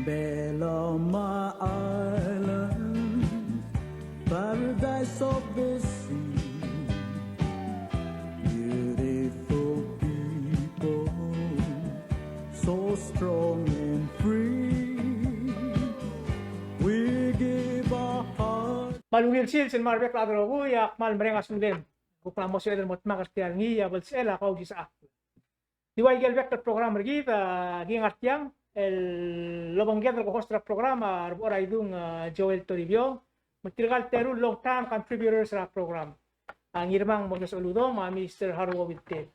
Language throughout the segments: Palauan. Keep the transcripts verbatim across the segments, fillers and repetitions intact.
Beloma Island, paradise of the sea. Beautiful people, so strong and free. We give our heart. Kmal ungil sils el mo er a rebek el chad el rokui, e ak kmal mereng a sulem. Kuk mla mo sebeched el mo dmak er tia el ngii a belsechel a Kausisechakl. Di ua ikel bek el program er kid, a, ki ngar tiang, el obengked el co-host er a program, a, Rebechor Aidung, a, Joel Toribiong, me tirka el teru el long time contributors er a program. A, Ngirmang Moses Uludong, a, Mister Haruo Wilter.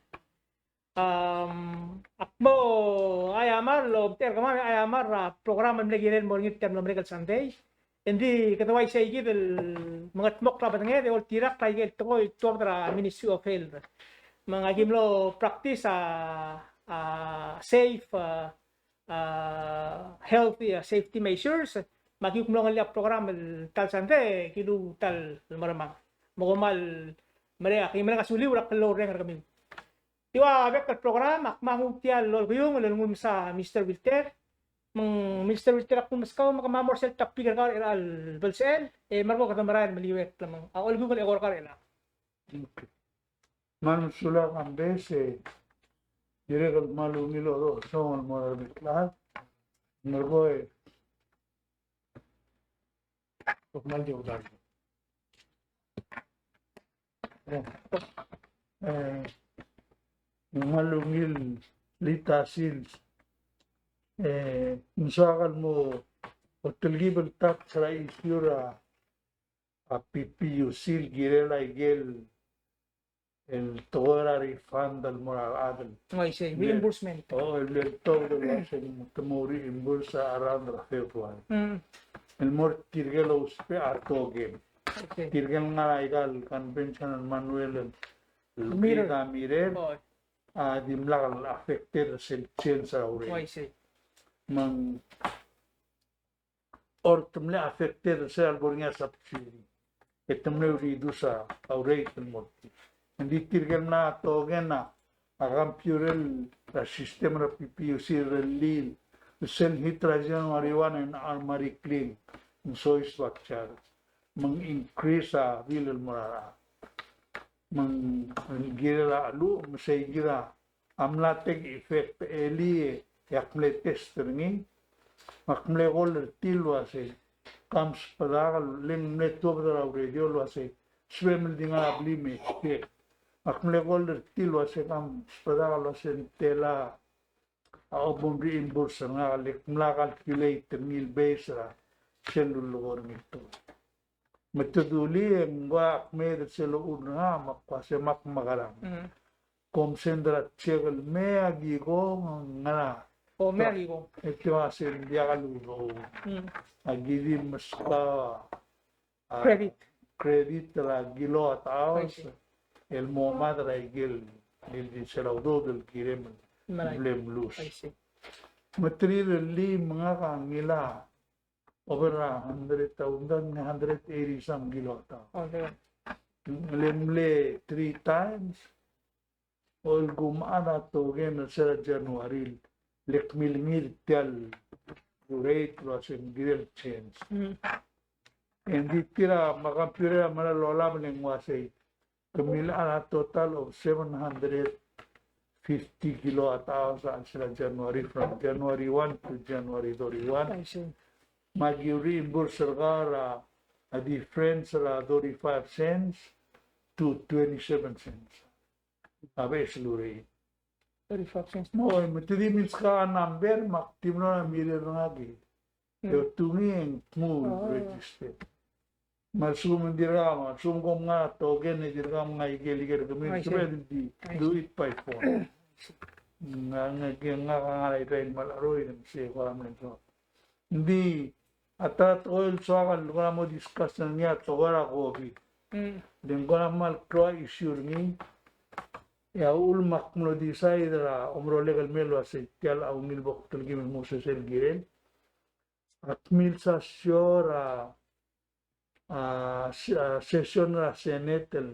Am, ak mo aiamar, el omtechei er kemam e aiamar er a program el mle kirel el mo er ngii er tia el mlo merek el Sunday. Engdi kede uaisei kid el mengedmokl a bedenged e oltirakl a ikel tekoi el tuobed er a Ministry of Health. Me ng aki mlo practice a, a safe, a, a healthy, a safety measures. Me aki kuk mlo ngellii a program el ta el Sunday, ki lu ta el meremang. Me kom kmal merek, aki merek a suliu er a klou el reng er kemiu. Di ua bek el program, ak mo nguu tia el olkiung el nguu el mesa Mister Wilter. Me ng Mister Wilter, ak nguu el meskau me kemam mo er sel topic er kau er chelecha el belsechel, e merekong e kede merael el meliuekl me ng a olkiung el eko er kau er chelechang. Okay. Me ng sulang a bes e dirrek el kmal ungil el odochesong el mo er a rebek el chad. Merekong e Kmal di udal. E, e, ng kmal ungil el ta el sils. E, ng soak el mo, mo telkib el touch er a issue er a, a P P U C el kirel a ikel el tekoi er a refund el mo er a rechad el. Oh, I see. Reimbursement. Oh, el, el tekoi el uasei te mo reimburse around er a February. Mm. El mo er tirke el ousbech a token. Okay. Tirke el ngar er aika el convention el Manuel el, el mirror. Kid a mirror. Oh. A dimlak el affected er sel change er a rate. Oh, I see. Me ng or te mle affected er sel bo er ngii a subsidy. E te mle reduce a rate el mo er tir. Ng di tirke el mla token a, a computer er a system er a P P U C er a rellii el sel hit er a January one e ng already clean. Ng soiseb a charge. Me ng increase a bill el mo er a rechad. Me ng kirel a cheluch, me sei kid a a mla take effect, elii e ak mle test er ngii, me ak mle call er tir el uasei, kom sbedak el, le ng mle tuobed er a radio el uasei, sebechem el di ngar er a blim e check. Me ak mle call er tir el uasei, kom sbedak el uasei ng tela a bo mreimburse er ngak, le ak mla calculate er ngii el base er a sel lulekoi er ngii el tekoi. Me te dulii e ng ua kmeed er sel ochur er ngak me ak uasei me ak mekerang. Mm. Kom send er a check el mei a ki kong ngera. O, mei a ki kong. E te uasei ng diak a lulo. Mm. A ki di meskau a, credit. Credit er a kilowatt hours. I see. El mo mad er a ikel, el di sel a udoud el kirem el mle mlus. I see. Me te rirellii me ngak a ngilai over a hundred thousand, hundred eighty some kilowatt hour. Okay. Le mle three times, el kumechad a token er sel January, le kmil ngii er tia el rate el uasei ng kirel change. Mm. Engdi tir a me a computer a mera el olab e le ng uasei, kemiu a total of seven hundred fifty kilowatt hours er sel January, from January one to January thirty-one. I see. Me aki reimburse er kau er a, a difference er a thirty-five cents to twenty-seven cents. A beches el rate. Thirty-five cents. No, me te di milskau a number, me ak di mlo er a mirror er ngak e. Mm. E otungii e ng kmu register. Me a lsekum ng dirkak, me a lsekum kom ngar er a token e dirkak mngai ikel, ikel kemiu, sebeched el di do it by phone. Ngak, ngak, ngak a ngar er a Irrai el Melecheroid, me sei kora mle soak. Ng di a ta er a tekoi el soak el kora mo discuss er ngii a tekoi er a COVID. Mm. Le ng kora kmal klou a issue er ngii. E a uchul me ak mlo decide er a omerolek el mei el uasei tia el ungil bo ktelkib el mo sesei el kirel. Ak milsa show er a, a, se-, a, session er a Senate el,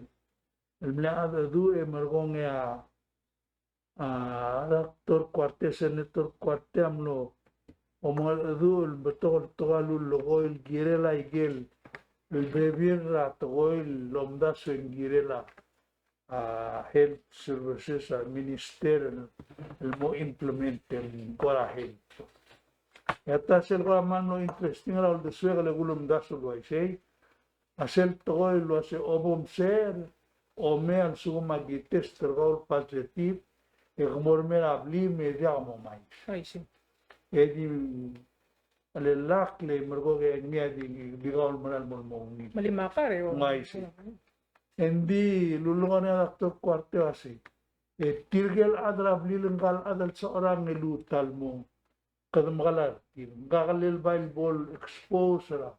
el mle cheldecheduch e merekong e a, a, Doctor Kuartei, Senator Kuartei a mlo, omengedecheduch el betok el tekoi el lulekoi el kirel a ikel, el bebil er a tekoi el omdasu e ng kirel a, a, health services, a, minister el, el mo implement el kora health. E a ta sel kora mal mlo interesting er a uldesuek el kulemdasu el uaisei, a sel tekoi el uase obom ser, omei a lsekum a ki test er kau el positive, e ke mo er a blil me diak mo omais. I see. E di a lak le merekong e ngii a di, di kau el mera el mo, mo ngii. Melim a kar e, o. Ng uaisei. Ng di lulekoi a Doctor Kuartei el uasei, e tirke el chad er a blil, ngka el chad el socherang e luut el mo kede mekelii er tir. Ngka el bai el bo el expose er a,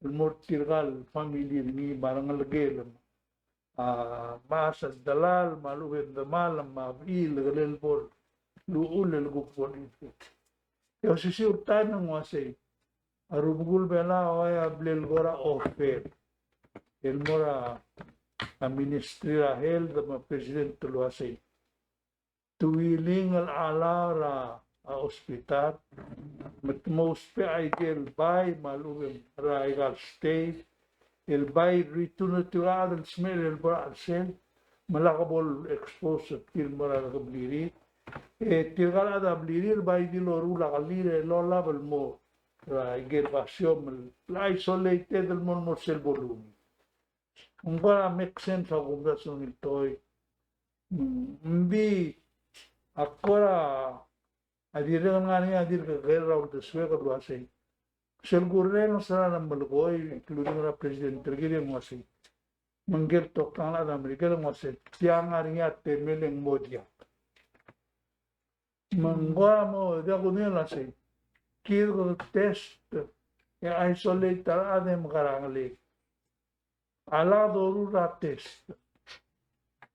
el mo er tirka el family er ngii me a rengelekel, a, mechas el delal, me a lechub e ng demal, me a bechil, e le bo el uchul e le kuk bo el infect. E osisiu el taem e ng uasei, a rubekul Belau a ua a bla el kora offer el mo er a, a Ministry er a Health me a President el uasei te willing el allow er a, a hospital me te mo ousbech a ikel bai me a lechub e ng er aika el state el bai return er tirka el chad el smecher el bo er a chelsel me lak bo el expose er tir el mo er a rekeblirir. E tirka el chad er a blirir el bai di loruul a kelir el olab el mo er a ikel basio me le isolated el mo, mo sel bo lungil. Ng kora make sense a kumdasu el tekoi. Ng di a kora a dirrek el ngar er ngii a dirk kekerei er a uldesuek el uasei, sel kurrenges er a remelekoi, including er a President er kid e ng uasei, me ngike el toktang el chad er a Merikel e ng uasei, tia ngar er ngii a temel e ng mo diak. Me ng kora mo diak kudengei el uasei, kid ko test e isolate a rechad e mekerang, le a lak doruul a test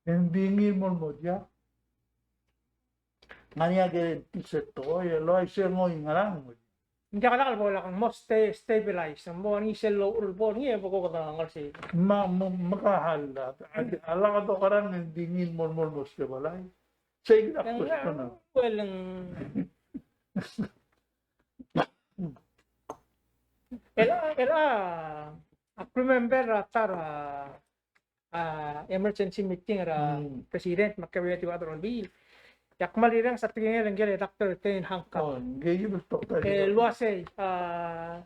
e ng di ngii el mo, mo diak. Ng ngar er ngii a guarantee sel tekoi el uaisei, ng oi ngerang. Ng diak lak el bo lak mo sta-, stabilize, mo ngii sel loruul bo ngii e bo ko kede ngar sei. Me, me, me ka hal a, a lak dokerang e ng di ngii el mo, mo, mo stabilize. Sei kid a question a. Well, ng, el a, el a, ak remember a ta er a, a, emergency meeting er a president me a cabinet el ua dolbiil. E ak kmal rirenges a tekingel ngike el Doctor Dane Hancock. Oh, ngike el Doctor. El uasei, a,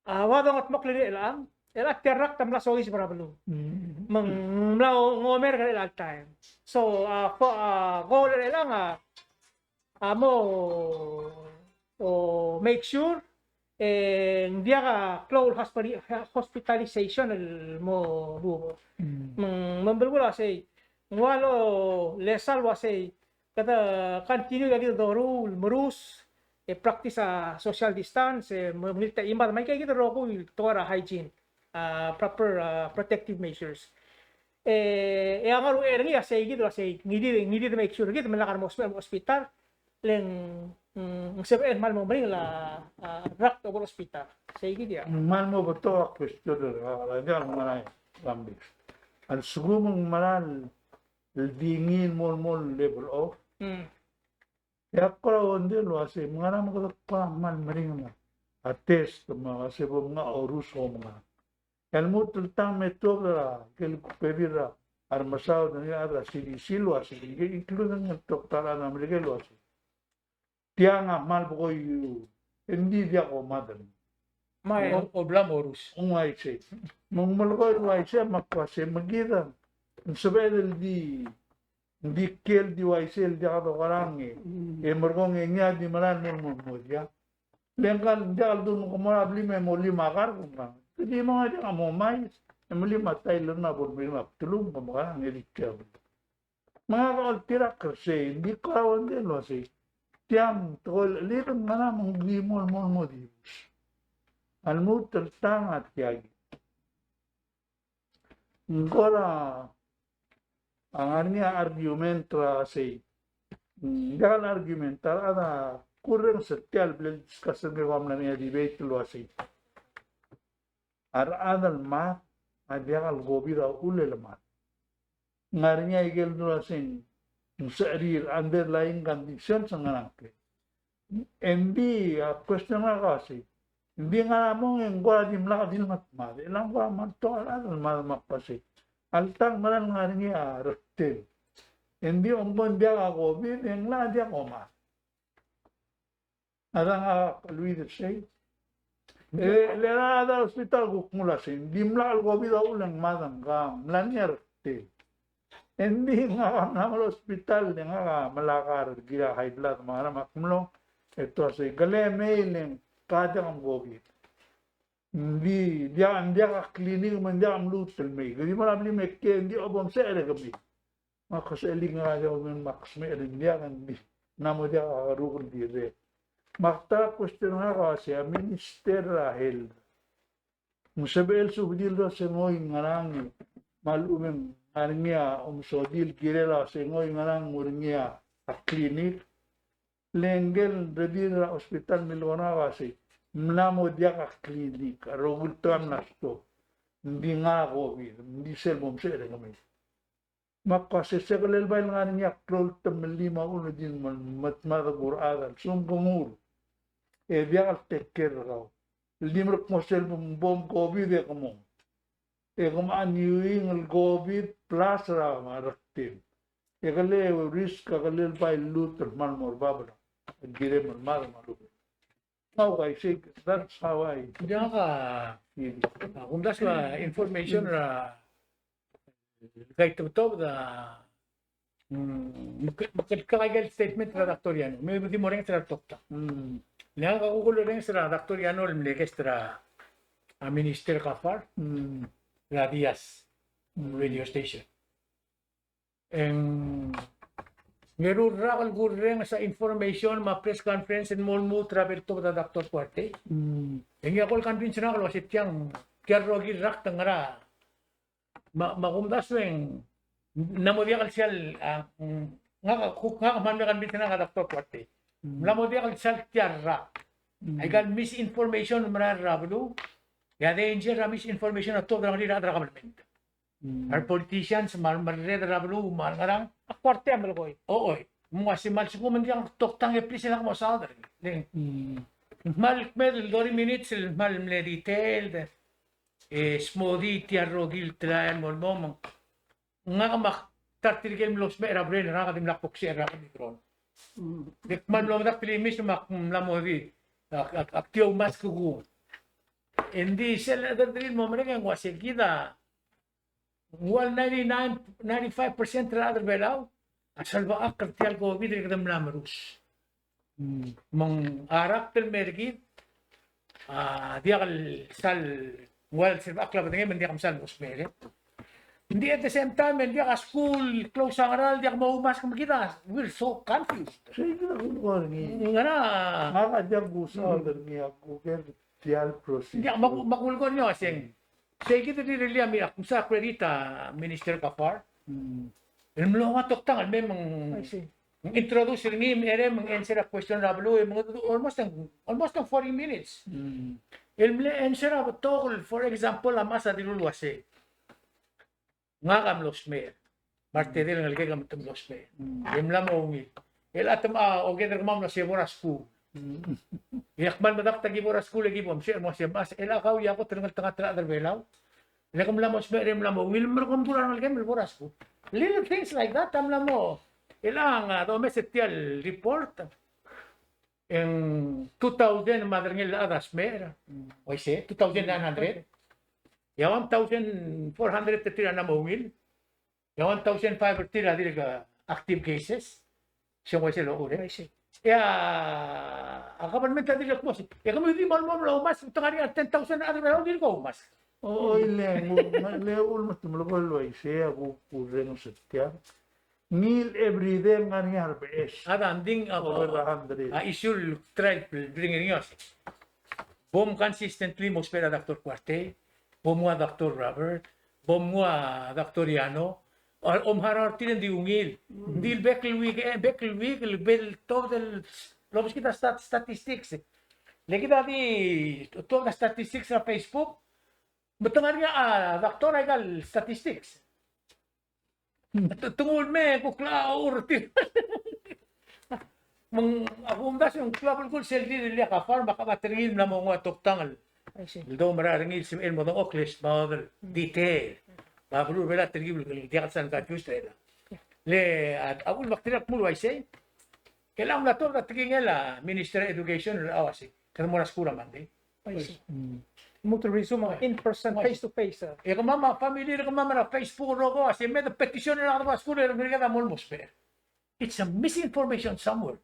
a ua dongetmokl er ngii er chelechang, el a tia el rakt a mla soiseb er a beluu. Mm. Me ng mla ngomer er chelecha el taem. So, a, fo-, a, goal er chelechang a, a mo, o, make sure e ng diak a klou el hospitali-, hospitalization el mo duubech. Mm. Me ng, me ng belkul a sei, ng ua lolesa el uasei, kede continue a kid el doruul el merus, e practice a social distance, e me, me ngiltii a chimad, me aika kid el rokui el tekoi er a hygiene, a, proper, a, protective measures. E, e a ngar er ngii a sei kid, a sei, ngii di, ngii di make sure kid me lak a remo smecher el mo hospital, le ng, ng sebechel el kmal mo meringel a, a, rakt el mo er a hospital. Sei kid a. Kmal mo betok a question er a, a, a, a, a, a, a lsekum ng meral di ngii el mo, mo level off. Mm. E ak kora uaisei el uasei, me ngera me kede kora kmal meringel a test me a uasei bo mngai a orus e bo mngai. E a lmuut el tang me tuobed er a ikel bebil er a remesaod er ngii a rechad er a C D C el uasei, including el toktang er a Merikel el uasei, tiang a kmal bekoi, e ng di diak a mad er ngii. Me a, o, o bla mo orus. Ng uaisei. Me ng melekoi el uaisei me ak uasei, me kid a ng sebeched el di, ng di kiei el di uaisei el diak dokerang e, e merekong e ngii a di mera el mo, mo, mo diak. Le ngka el diak el dun ko mo er a blim e mo lim a kar, ko ngka, ke di mo, ng diak a mo omais, e melim a tail er ngii a bo lemelim a bdelum, ko mekerang e di kiei. Me ngak a oltirakl er sei, ng di kora uaisei el uasei, tiang tekoi el chelid, ng ngera me ng di mo, mo, mo dibus. A lmuut el tang a tia kid. Ng kora, a ngar er ngii a argument er a sei. Ng diak el argument, a rechad a kurrenges er tia el bla el discuss er ngii, ko mla er ngii a debate el uasei, a rechad el mad a diak el COVID a uchul e le mad. Ng ngar er ngii a ikel dula sei ng secherir, underlying conditions a ngerang, ke. Engdi a question er ngak a uasei, engdi ngar er a mong e ng kora dimlak di le mad, mad, e ng kora mad, to a rechad el mad me ak uasei, alta ng meral ngar er ngii a rektel. Engdi omko ng diak a COVID e ng locha diak omad. A dang a kuk luid er sei. E le, le a rechad er a hospital a kuk nguu el uasei, ng dimlak el COVID a uchul e ng mad, ng ka mla er ngii a rektel. Engdi ngak a mla mo er a hospital e ngak a melakar, kirel a high blood me a ngerang, me ak mlo, e te uasei, kele mei le ng ka diak a COVID. Ng di diak, ng diak a klinik me ng diak a mluut el mei. Kede di mo er a blim e ke, ng di, o, bo msecher e ke mei. Me ak sechelik ngak a diak, me ak smecher e ng diak, ng di, ng mla mo diak a keruk el dirrek. Me ak ta er a question er ngak a uasei, a Minister er a Health, ng sebechel subedii el uasei ngoi ngerang, me a lechub e ng ngar er ngii a omesodii el kirel a uasei ngoi ngerang ng mo er ngii a klinik. Le ngike el redil er a hospital a milekoi er ngak a uasei, ng mla mo diak a klinik, a rokui el temam a mla stop. Ng di ngar er a COVID, ng di sel bo msecher e ke mei. Me ak uasei, se kele el bai le ngar er ngii a klou el temel el mo uchul e di me, me, me a dmu el chad a lsekum ke nguu e diak el take care er kau, el di merekmo sel bo mkovid e ke mong, e ke mla er ngii el COVID plus er a rektel, e kele risk a kele el bai lluut el kmal mo er bab el kirem el mad me a lechub. How I think, that's how I. Diak a, a kumdasu a information er a, kai tebetobed a, mm, me ke, me ke, ke, aike el statement er a Doctor Yano, me di mo orrenges er a toktang. Mm. Le ngak a kuk orrenges er a Doctor Yano el mle guest er a, a Minister Gaafar, mm, er a Diaz, mm, radio station. E ng eru el rak el kurrenges a information me a press conference el mo lmuut er a bek el tobed a Doctor Kuartei. Mm. E ngii a kol convince er ngak el uasei tiang, tia el rokir el rak te ngera. Me, me a kumdasu e ng, ng mla mo diak el sel, a, ng, ngak a kuk, ngak a kmal mle convince er ngak a Doctor Kuartei. Mm. Ng mla mo diak el sel tia el rak. Mm. Aika el misinformation el merael er a beluu, e a danger er a misinformation a tuobed er a rechad er a government. Mm. A re politicians me a remerreder er a beluu me a ngerang. A Kuartei a melekoi. Oi. Me ng uasei me a lsekum ng diak toktang e please e lak mo saod er ngii. Mm. Ng kmal kmeed el thirty minutes el kmal mle detailed. E smodii tia el rokir el telael el mo, mo, mo. Ngak me ak ta er tirke el mlo smecher a brain er ngak a dimlak bo ksecher er a Omicron. Mm. Ng di kmal mlo medakt el imis me ak mla mo di, ak, ak, ak tia oumask kuk. Engdi sel chederir el mo merek e ng uasei kid a ng ua el ninety-nine, ninety-five percent er a rechad er a Belau a selbechakl er tia el COVID e kede mla merus. Mm. Me ng a rakt el mer kid a diak el sal, ng ua el selbechakl a bedengem me ng diak msal mo smecher. Ng di at the same time, e ng diak a school, close a ngerang, diak mo oumask me kid a, we're so confused. Sei kid a kulekoi er ngii. Ngera? Ngak a diak kusaod er ngii a kuker tia el procedure. Ng diak, me a ku, me a kulekoi er ngii a uaseng. Sei kid a di really a mi, ak msa credit a Minister Gaafar. Mm. El mlo ua toktang el mei me ng, I see, introduce er ngii, me ng answer a question er a beluu, me ng almost, almost forty minutes. Mm. El mle answer a betok el, for example, a mechas a dilu el uasei, ngak a mlo smecher. Me a retede el ngelekek a me te mlo smecher. Mm. E mla mo ungil. El a te, a, oker er kemam el uasei bo er a skuul. Mm. E ak kmal medakt a ki bo er a skuul e ki bo msecher, mo uasei, mechas, el a kau a kot el ngeltengat er a rechad er a Belau. Le ke mla mo smecher e mla mo ungil, me kom dula er a ngelekem el bo er a skuul. Little things like that a mla mo. El a, a domes er tia el report. E ng two thousand me a derengel el chad a smecher. Mm. Uaisei, two thousand nine hundred. E a one thousand four hundred er tir a mla mo ungil. E a one thousand five er tir a dirk active cases. Se ng uaisei el locha er ngii. Uaisei. E a, a government a dirk mo uasei, e kemiu di mo, mo, mo oumask, te ngar er ngii a ten thousand er a rechad er a Belau el dirk oumask. Oi, le, ng, le, ulemes te melekoi el uaisei, a ku, kurrenges er tiang. Ngii el everyday ng ngar er ngii a rebeches. A, ng di a, over a hundred. A issue el try el bring er ngii a uasei, bo mconsistently mo ousbech er a Doctor Kuartei, bo mnguu a Doctor Robert, bo mnguu a Doctor Yano, a, omharau er tir e ng di ungil. Mm. Ng di el bek el week, e, bek el week, el bek el tobed el, lobeskid a stat-, statistics. Le kid a di, tobed a statistics er a Facebook, me te ngar er ngii a, a, doctor aika el statistics. Te, te nguu el mei e kuk locha er tir. Me ng, a kumdasu e ng klou a belkul sel di el ileakl a farm, me a kebet er ngii el mla mo nguu a toktang el, I see, el doumera er ngii el sebechel el mo dengchokl e smaod el detail. Me a beluu er a Belau a telkib el diak el sal confused er chelechang. Le a, a uchul me ak dirrek el kmu el uaisei, e chelechang a mla tuobed a tekingel a Minister Education el uaisei, kede mo er a skuul er a Monday. I see. Mm. Lmuut el resume a in person, face to face, a. E kemam a family er kemam er a Facebook el rokui a se me de petition er a kede mo er a skuul e ng kede mo el mo smecher. It's a misinformation somewhere.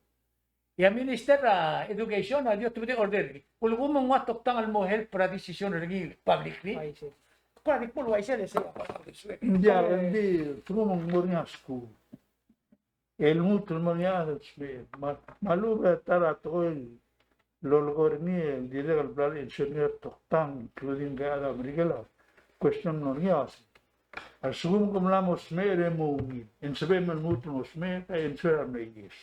E a Minister er a Education a di otobedii a order er ngii. Ulekum ng ua toktang el mo help er a decision er ngii el publicly. I see. Kora di kmo el uaisei el sei. Diak, ng di, ulekum ng mo er ngii a skuul. E lmuut el mo er ngii a, me, me a lechub e ta er a tekoi el lolekoi er ngii, e dirrek el bla lechesonii a toktang, including ngka el chad er a Merikel a question er ngii a se, a lsekum ke mla mo smecher e mo ungil, e ng sebechem el lmuut el mo smecher, e ng sebechem el mo yes.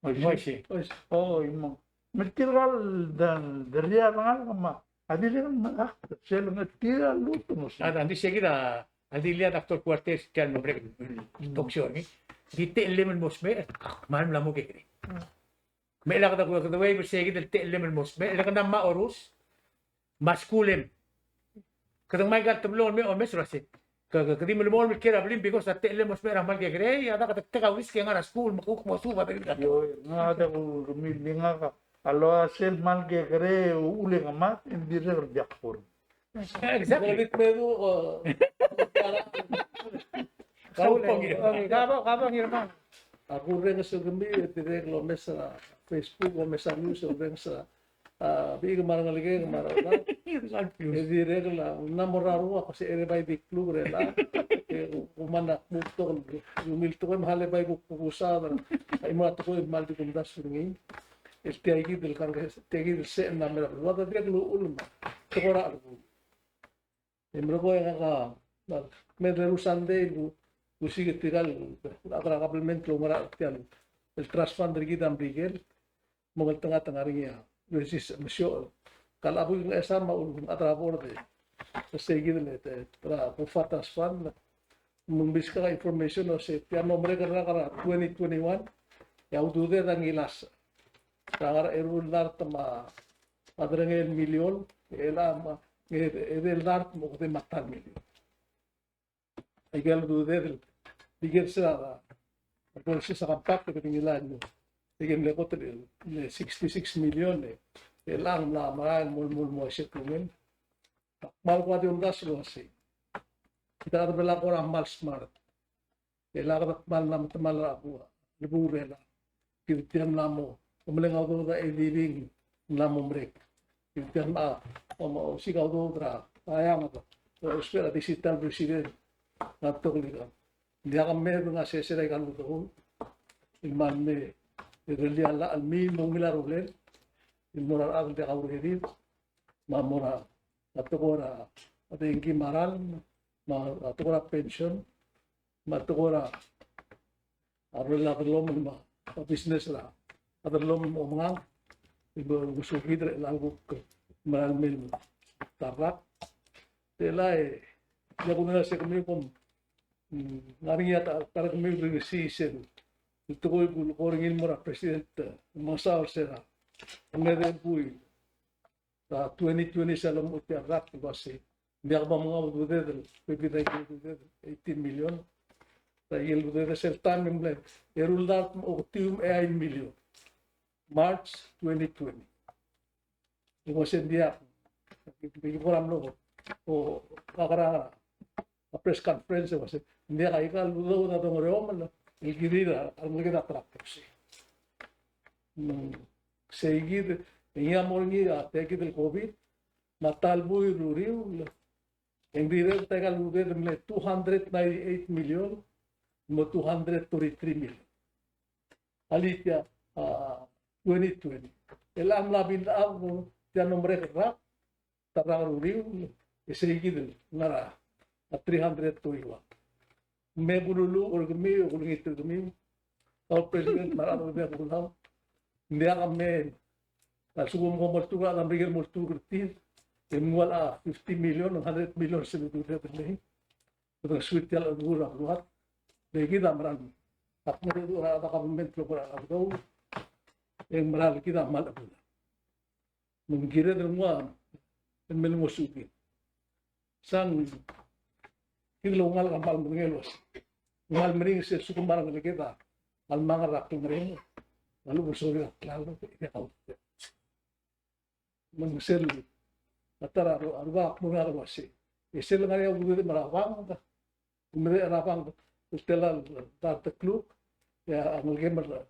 Uaisei. Uaisei. O, imang. Me tirka el de, de ria el ngalek me a dirrek el ngalek, sel ngalek tirka el lmuut el mo smecher. A, ng di sei kid a, a di lia Doctor Kuartei er tia el mo break el talk show er ngii. Di techellem el mo smecher, me a mla mo kekerei. Me chelechang kede, kede waive er sei kid el techellem el mo smecher, le kede mla mo orus, me a skuul e. Kede ngmai aika el teblong el me omes el uasei, ke, ke, kede melemolem el kiei er a blim because a techellem el mo smecher a kmal kekerei, a dak, dak a uriul e ng ngar er a skuul me kuk mo suub a delta. Io, ng dak a uriul e ngak a loia sel kmal kekerei, uchul e ng mad, e ng dirrek el diak kora. Exactly. David Medu, o, Saul, okay, kabo, kabo, ngirmang. Ak urrenges er kemiu, e dirrek el omes er a Facebook, omes er a news, e urrenges er a, a, bai kemam a rengelekek, kemam a rengelekek. E dirrek el, ng mla mo er a renguk, a kmo se er a bai di kluk er chelechang, e, kemam a kmu betok el, ungil tekoi, me a le bai kuk kukusaod er a, a chimo er a tekoi el kmal di kumdasu er ngii. El tia kid el kangkes, tia kid el se el mla mer a beluad a dirrek el uchul me a tekoi er a chelebuul. E merekong e ngak a, me a eru Sunday el ku, kusiik er tirka el, a kabelment el oungerachel er tia el trust fund er kid a Merikel, me ng ngeltengat e ng ngar er ngii a, resist, me sio, ka el chebui ng chesam a uchul me a chad er a board e, sei kid el, e, er a, er a trust fund, me ng meskak a information el uasei tia el mo merek el rak er a twenty twenty-one, e a ududed a ngilasech. Er a ngar er a eru el dart me a derengel el miliol, e chelechang me a, e, edei el dart me a okedei me a ta el miliol. Aike el ududed el, aike el se er a, a policies er a compact, e kede ngilai el, aike el mle kot el, el sixty-six million, e, e chelechang mla merael el mo, mo, mo settlement. Kmal kuk di omdasu el uasei, kid a rechad er a Belau a kora kmal smart. E le kede kmal mla metemall er a kuk, lebuul er chelechang. Kid tia el mla mo, omeleng a udoud er a living, mla mo merek. Kid tia el mla, mo, mo osiik a udoud er a, a eanged, ousbech er a digital president, ng betok el ikang. Ng diak a mei e ng a sesei er aika el udoud el kmal mei, e rellii a llach el mei me ng ungil a rolel el mo er a rechad el diak a urerir, me a mo er a tekoi er a dengki me a ralm, me a tekoi er a pension, me a tekoi er a rolel a dellomel me a business er a dellomel me a omengang, e bo, bo ngosukid er chelechang el kuk merael mei el ta el rak. Tela e, e a kuk mera se kemiu kom, mm, ngar er ngii a ta, ta er kemiu el rirellii sel, el tekoi el kulekoi er ngii el mo er a President, e, Remengesau er se er a, ng edei el buil er a twenty twenty sel lmuut tia el rak el uasei, ng diak bo mngai a ududed el, bebil er a ikel ududed el eighteen million. Er a ikel ududed er sel taem e ng mle eru el dart me a oketiu me a eai el milion. March twenty twenty. E uasei ng diak, ng di kora mlo, o, kakerang a press conference e uasei ng diak aika el udoud a dongereomel el kirir a rengeleked a ta er a proxy. Mm, sei kid, e ngii a mo er ngii a tia kid el COVID, me a ta el buil el uriul, e ng dirrek aika el ududed el mle two hundred ninety-eight million, mo two hundred thirty-three million. A le tia, a, twenty twenty. E le a mla build up, tia el mo merek el rak, ta el rak el uriul, e sei kid el ngar er a, a three hundred twenty-one. Me kululuuch er kemiu, kulengit er kemiu. Kau President me a rechad er a Belau, ng diak a mei, a lsekum kom olturk er a, a Merikel el mo olturk er tir, e mnguu a fifty million, hundred million sel ududed el mei. Kede suit tia el udoud er a beluad. Ng di kid a mera el, ak ngedecheduch er a rechad er a government el oker er a udoud, e ng meral kid a kmal chebuul. Me ng kired el nguu a, el mle ngosuir. Sang kid el oungalek a kmal medengei el uasei, kmal meringel sel lsekum a rengeleked a kmal mekngit er a klengerenger, a lechub e ng sorir a klalo, e diak a Me ng sel, a ta er a ru-, a rubak a kmo ng ngar er a uasei. E sel ngar er ngii a ududem er a bank, kumedechel er a bank el tela el dart el kluk, e a ngelekem el la-,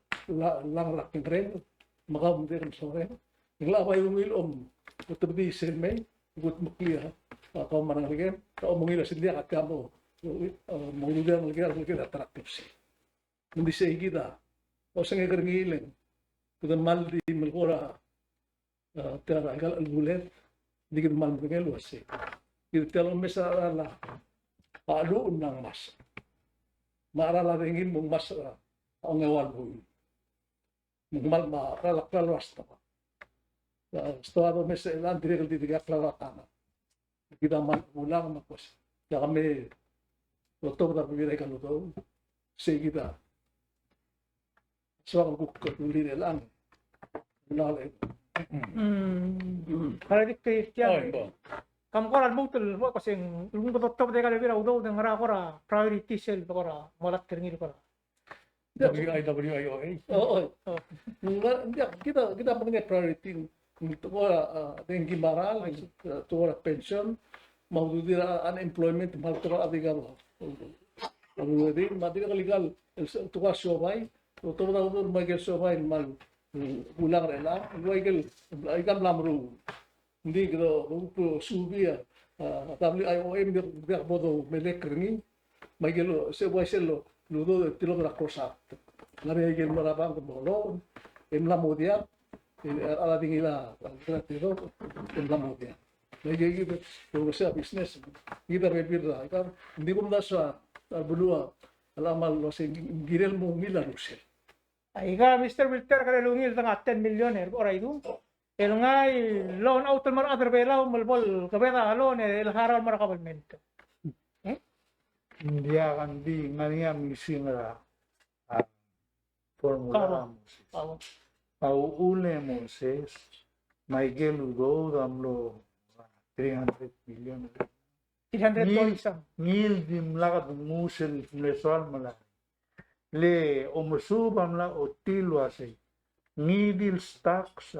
llang er a klengerenger, me kau me dirrek el mesongerenger. Ng locha bai ungil el mo otebedii sel mei, kutmeklii a kau me a rengelekem, e omungil a sel diak a tia mo, e, mo ududel a ngeleked, a ngeleked a ta er a klebesei. Me ng di sei kid a osengek er ngii el kede kmal di melekoi er a a, tia er aika el chelebulled, ng di kid kmal medengei el uasei, kid tia el omes er a cheral a, a cheluch el mla ngmasech. Me a cheral a dengki el mo ngmasech er a ongeua el buil. Me ng kmal me a cheral a klalo er a stoa. A stoa a domes er chelechang, ng dirrek el di dikea klalo a tang. Kid a kmal bulang me a kmo sei, tia kmal otobed a bebil er aika el udoud. Sei kid a soak el kuk ketulir er chelechang. Ng locha le. Mm. Kora di kei tia. Oi, bo. Kom kora lmuut el bo, kmo sei, ng kuk otobed aika el bebil er a udoud, e ngera kora priority sel kora mo melatk er ngii el kora W I W I O A. O, o. O. Ng, ng, kid a, kid a medengei a priority, ng tekoi er a, a, dengki me a cheral, I see, a, tekoi er a pension, me a ududir a unemployment, me a tekoi er a dikea. A ududir, me a dirrek el ikal, el se-, tekoi er a siobai, otobed a udoud me aike el siobai, me a, mm, bulang er chelechang, el ua ikel, aika el mla meruul. Ng di kede, kede subii a, a, W I O A, me ng diak bo domelekoi er ngii. Me aike el, se uaisei el, el udoud el tilobed er a CROSS Act. Ng ngar er ngii aike el mla er a bank el mo loan, e mla mo diak, e a, a di ngilai a, a, a, e mla mo diak. Me aike kid, el uasei a business, kid a bebil er a, aika, ng di kumdasu a, a beluu a, a locha kmal uasei, ng kirel mo ungil a lusel. Aika, Mister Wilter, kede ungil el dengai a ten million er a kora idung. El ngai loan out el mo er a rechad er a Belau me le bo el kebedii a loan el harau el mo er a government. E? Ng diak, ng di ngar er ngii a missing er a, a, formula er a Moses. A uchul e Moses, me aike el udoud a mlo three hundred million. Three hundred dollars. Ngii el dimlak de nguu sel mle soal melai. Le omesuub a mla ochotii el uasei, ngii di el stocks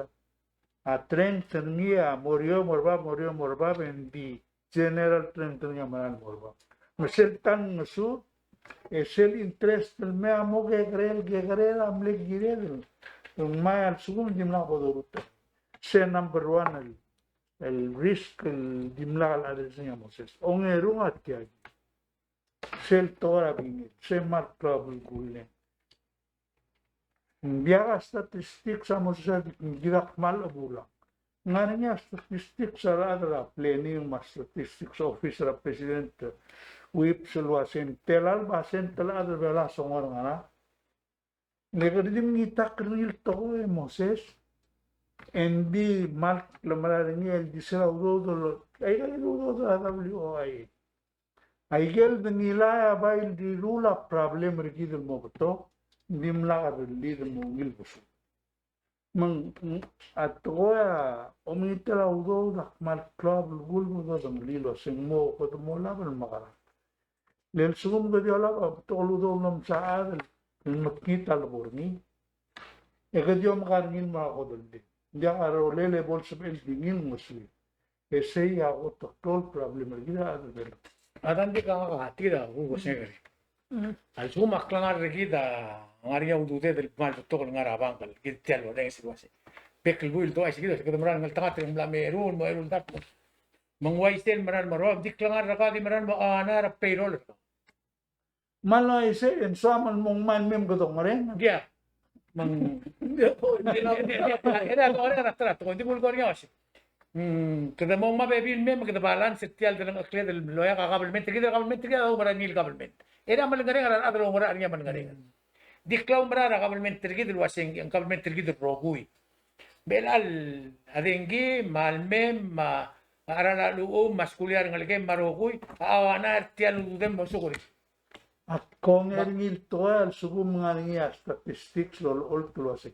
a trength er ngii a mo er eou, mo er bab, mo er eou, mo er bab, e ng di general trend er ngii a mera el mo er bab. Me sel ta el ngesuub, e sel interest el mei a mo kekerei, kekerei a mle kired el ngmai a lsekum dimlak bo doruul. Se number one el, el risk el dimlak el address er ngii a Moses. Ongerung a tia kid. Sel tekoi er a bingel, se kmal klou a belkul el Ng diak a statistics a mo sel kid a kmal chebuul. Ng ngar er ngii a statistics a rechad er a planning me a statistics office er a president, Whipps, el uasei ng tela el basent el chad er a Belau a songor er ngara. Ng kede di mengitakl er ngii el tekoi e Moses, e ng di kmal klemera er ngii el di sel a udoud el, aika el udoud er a W O I. Aike el de ngilai a bai dilu a problem er kid el mo betok, ng dimlak a rellid el mo ungil besuk. Me ng, a tekoi a omengitel a udoud a kmal klou a belkul me kede ngilai el uasei ng mo, kede mo olab el mekerang. Le lsekum kede di olab a betok el udoud el omsa a chad el mekngit a lebo er ngii, e kede di omeka er ngii el mo er a kodellel. Ng diak a rolel e bo lsebechel di ngii el ngosuir. E sei a kot el klou el problem er kid a rechad er a Belau. A ta ng di kang a tir a kuk osengek er ngii. Mm. A lsekum a klengar er kid a ngar er ngii a ududed el kmal betok el ngar er a bank el kid tia el orrenges el uasei, bek el buil el dua isei kid, kede mera el ngeltengat el mla me eru, mo eru el dart. Me ng uaisei el mera el mo er a, ng di klengar er kau a di mera el mo honor er a payroll er kau. Me a le uaisei e ng soam el mo ngmai el mei me kede ongereng. Ng diak. Me ng, e, e, e, e, e, e, kede mo ngmai a bebil el mei me kede balance er tia el delengchekled el mlo okiu a government er kid, el government er kid a oumera ngii el government. E a melengerenger a rechad el oumera er ngii a melengerenger. Di klou a oumera er a government er kid el uasei ng government er kid el rokui. Me chelecha el dengki, me a lmem, me a cheral a lechub, me a skuul er a rengelekem, me a rokui, a honor er tia el ududem el mo sukurik. Ak kongei er ngii el tekoi a lsekum ng ngar er ngii a statistics el olecholt el uasei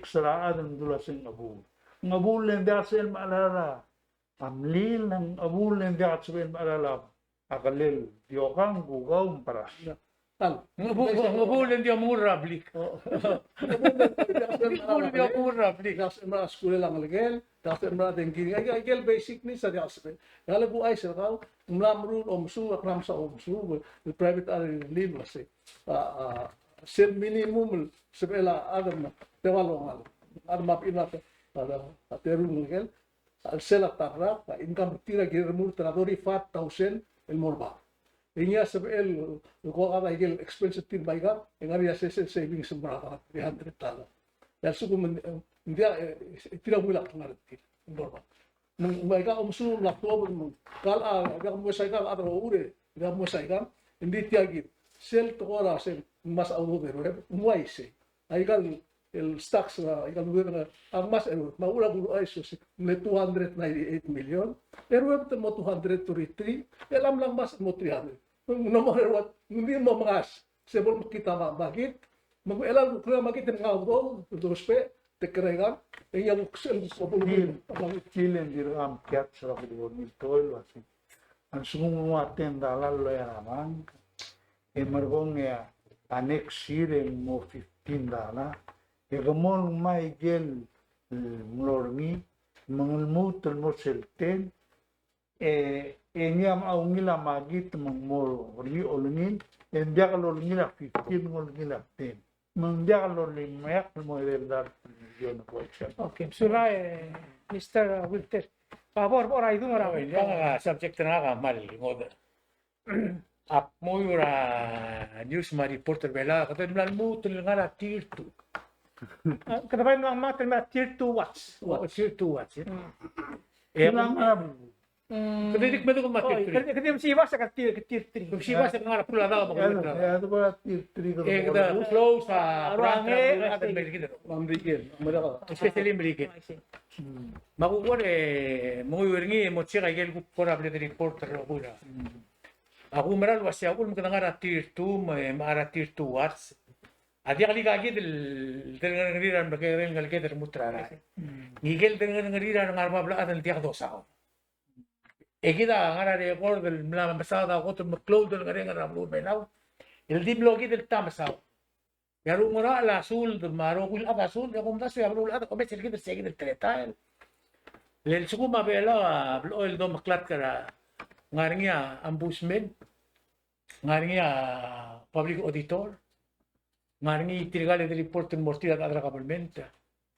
mix er a chad el mdu el uasei ng chebuul. Ng chebuul le ng diak sebechel el mechelal a mlil, ng chebuul le ng diak sebechel el mechelal a kelel diokang, kukau, me a perang. Ng chebuul, ng chebuul le ng di omengur er a blik. Ng chebuul le ng di omengur er a blik. Diak sebechel el mechelal a skulel a ngelekel, diak sebechel el mechelal a dengki. Aike, aike el basic needs a diak sebechel. Ng kmal kuchais er kau, ng mla meruul a omesuub, ak mla mesa omesuub, el private a rirellii el uasei. A, a, sel minimum el sebechel a chad me te ua longal. A chad me a bechil a te, a, a terung el ngelekel, a chelsel a ta el rak, a income er tir a kirel el remurt er a thirty-five thousand el mo er bab. E ngii a sebechel el ko a chad a ikel expense er tir me aika, e ng ngar er ngii a sesei el savings el mo er a three hundred dollar. E a lsekum ng diak, e, tir a ungil a klengar er tir el mo er bab. Me, me aika a omesuub el mla tuobed me ng kal a, a diak momes aika el chad er a uchul e diak momes aika, e ng di tia kid. Sel tekoi er a sel ngmasech a udoud er a ureor, ng uaisei. Aika el stocks, a, aika el ureor, a ngmasech er a ureor, me a uchul a kuluchais el uasei, ng mle two hundred ninety-eight million, e ruebet el mo two hundred thirty-three, e a mla ngmasech el mo three hundred. No matter what, ng di mo mengasech. Se bo lemekngit a ma-, makit, me ng chelecha el kuk kora makit e ng ngar a udoud el dousbech, te kora ikang, e ngii a kuk sel kuk bo lemekngit a makit. Tia el dirk mkiats er a kuk bo lemekngit el uasei. A lsekum ng ua ten dollar el loia er a bank, e merekong e a next year e ng mo fifteen dollar. E ke mo ngmai ikel, e, mlo er ngii, me ng lmuut el mo sel ten, e, e ngii a ungil a makit me ng mo er ngii olengil, e ng diak lolengil a fifteen, ng olengil a ten. Me ng diak lolimeakl el mo er a eleven million el buai. Okay, sulang, e, Mister Wilter. A bo er, bo er a idung er a, a subject er ngak a kmal ngodech. Ak mo er a news me a report er a Belau, kede mla lmuut el ngar er a tier two. A, kede bai mla ngmai el ngar er a tier two watch. O, tier two watch, e. Mm. E, mla ngmai. Mm. Kede di kmeduk me a tier three. Kede, kede mesibas a tier, tier three. Mesibas a ngar er a bkul a daob me a bkul a daob. E, e, tier three, e, kede close a, a, branch er a, e, Merikel. Especially Merikel. I see. Mm. Me a kuk uai, e, mo er ngii e mo check a ikel kuk kora bla de report er a kuk er a. Mm. A kumerang el uasei a uchul me kede ngar er a tier two, me, me a ngar er a tier two watch. A diak el ikakid el, el delengerengerir a remekekerei el ngeleked el lmuut er a rael. Mm. Ngike el delengerengerir a rengar er a bab el chad el diak dosaod. E kid a ngar er a record el mla mesaod a kot el meklou el delengerenger er a beluu er a Belau. El di mlo kid el ta mesaod. E a rechad er a Belau a suld, me a rokui el chad a suld, e a kumdasu e a beluu el chad a omes er kid el se kid el teletael. Le lsekum a Belau a blechoel el domeklatk er a, ngar er ngii a ombudsman, ngar er ngii a public auditor, ngar er ngii tirka el report el mo er tir a rechad er a government.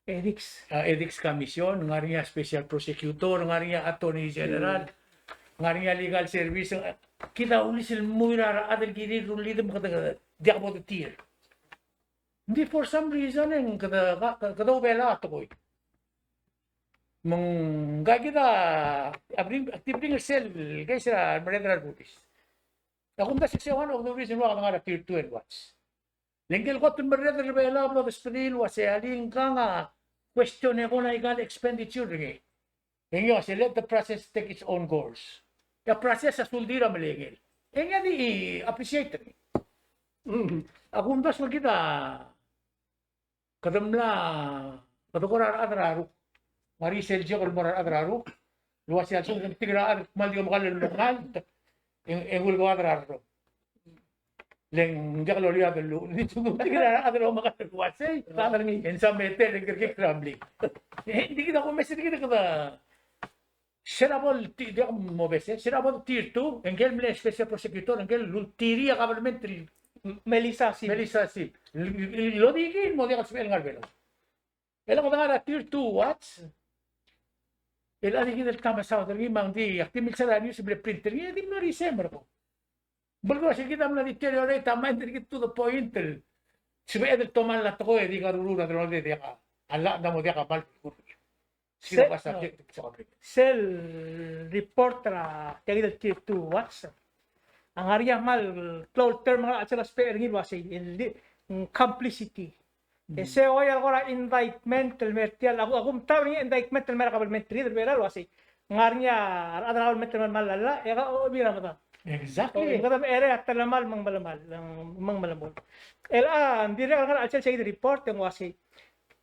Ethics. A, Ethics Commission, ngar er ngii a special prosecutor, ngar er ngii a attorney general, ngar er ngii a legal service, kid a ulis el mui er a rechad el kirir el rullid me kede diak bo de tir. Ng di for some reason e ng kede, kede, kede obelau a tekoi. Me ng kid a, a bring, a di bring er sel case er a merreder er a rebulis. A kumdasu e se one of the reason why a ngar er a tier two el watch. Le ngike el kot el merreder er a Belau a bla desbedii el uasei a lingkang a question e kora aika el expenditure er ngii. E ngii a uasei let the process take its own course. E a process a suldir a melengel. E ngii a di appreciate er ngii. Mm. A kumdasu me kid a kede mla, kede kora rechad er a ruk. Ngar er ngii sel joke el mo er a rechad er a ruk el uasei a lsekum ng tir a rechad el kmal di omekall el mo ngalt, e ng, e ng uleko a rechad er a rok. Le ng diak loliuad el lluch. Ng di lsekum ng tir a rechad el omekall el uasei, e ng sa metel e ng kerekikl er a mlil. E ng di kid a kumes er kid e kede Se er a bo el ti-, diak mobes, se er a bo el tier two, e ngike el mle special prosecutor, ngike el ultirir a government el Melissa Sim. Melissa Sim. Lo di ngii el mo diak el sebechel ngar er a Belau. E le ng ngar er a tier two watch. E le a di kid el ta mesaod er ngii me ng di, ak di milsa er a news el mle print er ngii, e di mlo er isei e merekong. Belkul a se kid a mla deteriorate a mind er kid to the point el sebeched el tomall a tekoi e di ngar er a delongeled e diak a llach, ng mo diak a mal. Se-, sel report er a tia kid el tier two watch a ngar er ngii a mal klou el term el ngar er a chelsel a sbecher er ngii el uasei, el di, mm, complicity. E se oi a kora indictment el mer tia el, a ku-, a kumtab er ngii a indictment el mer a kabelment er kid er a Belau el uasei, ngar er ngii a rechad er a kabelment el melemall a llach, e ka, o, bi er a medad. Exactly. O, e kede mecherei a telemall me ng melemall, me ng melemall. El a, ng dirrek el ngar er a chelsel se kid el report e ng uasei,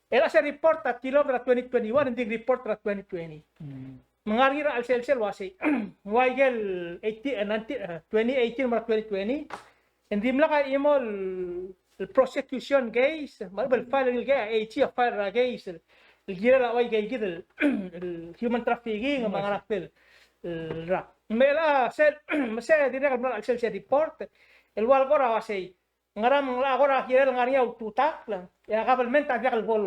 el a se report a tilobed er a twenty twenty-one, ng di report er a twenty twenty. Me ng ngar er ngii er a chelsel el uasei, ng ua ikel eighteen, eh, nineteen, eh, twenty eighteen me a twenty twenty, e ng dimlak a chimo el, el prosecution case, me a lebo el file er ngii el case, a AG a file er a case, el, el kirel a ua ikei kid el, el human trafficking, me a ngar er a tel, el rak. Me el a sel, me se dirrek el mla er a chelsel se report, el ua el kora uasei, ngera me ng locha kora kirel ngar er ngii a ultutakl, e a kabelment a diak el bo el,